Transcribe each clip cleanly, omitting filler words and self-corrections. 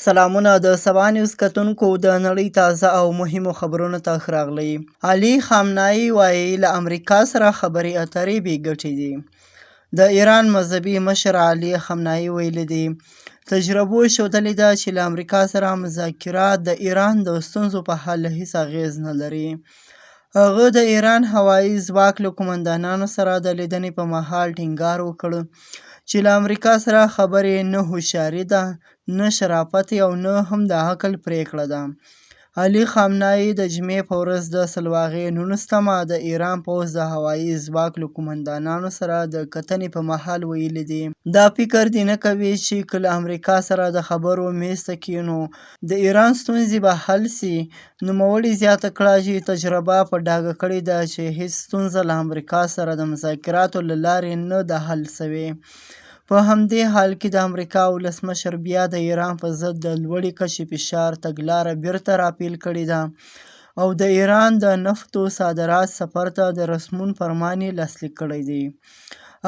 سلامونه د سبا نیوز کتونکو، د نړۍ تازه او مهمو خبرونو ته ښه راغلئ. علي خامنهيي وايي، له امریکا سره خبرې اترې بې ګټې دي. د ایران مذهبي مشر علي خامنهيي ویلي دي، تجربو ښودلې ده چې له امریکا سره مذاکرات د ایران د ستونزو په حل هیڅ اغېز نه لري. هغه د ایران هوایي ځواک له قومندانانو سره د لیدنې په مهال ټینګار وکړ چې له امریکا سره خبرې نه هوښیاري ده، نه شرافت او نه هم د عقل پرېکړه ده. علي خامنهيي د جمعې په ورځ د سلواغې 19مه د ایران پوځ د هوایي ځواک له قومندانانو سره د کتنې په مهال ویلي دي، دا فکر دې نه کوي چې که له امریکا سره د خبرو میز ته کینو، د ایران ستونزې به حل سي. نوموړي زیاته کړه چې تجربه په ډاګه کړې ده چې هیڅ ستونزه له امریکا سره د مذاکراتو له لارې نه ده حل شوې. په همدې حال کې د امریکا ولسمشر بیا د ایران په ضد د لوړې کچې فشار تګلاره بیرته راپیل کړې ده او د ایران د نفتو صادرات سفر ته د رسمون فرمان یې لاسلیک کړی دی.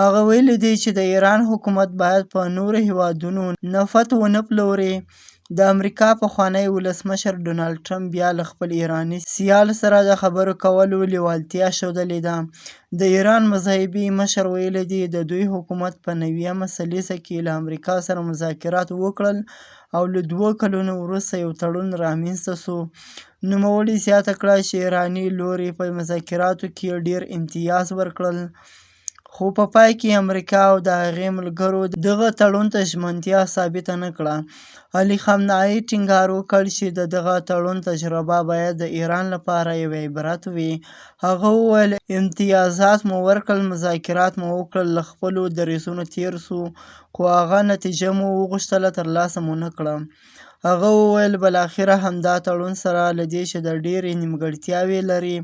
هغه ویلي دي چې د ایران حکومت باید په نورو هیوادونو نفت ونه پلوري. د امریکا پخوانی ولسمشر ډونالډ ټرمپ بیا له خپل ایراني سیال سره د خبرو کولو لیوالتیا ښودلې ده. د ایران مذهبي مشر ویلي دي، د دوی حکومت په 90مه سلیزه کې له امریکا سره مذاکرات وکړل او له 2 کلونو وروسته یو تړون رامنځته شو. نوموړي زیاته کړه چې ایراني لوري په مذاکراتو کې ډېر امتیاز ورکړل، خو په پای کې امریکا او د هغې ملګرو دغه تړون ته ژمنتیا ثابته نه کړه. علي خامنهيي ټینګار وکړ چې د دغه تړون تجربه باید د ایران لپاره یو عبرت وي. هغه وویل، امتیازات مو ورکړل، مذاکرات مو وکړل، له خپلو دریځونو تېر شو، خو هغه نتیجه مو وغوښتله ترلاسه مو نه کړه. هغه وویل، بالاخره همدا تړون سره له دې چې د ډېرې نیمګړتیاوې لري،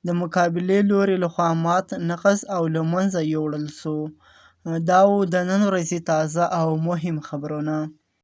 د مقابلې لوري لخوا مات، نقض او له منځه یوړل شو. دا و د نن ورځې تازه او مهم خبرونه.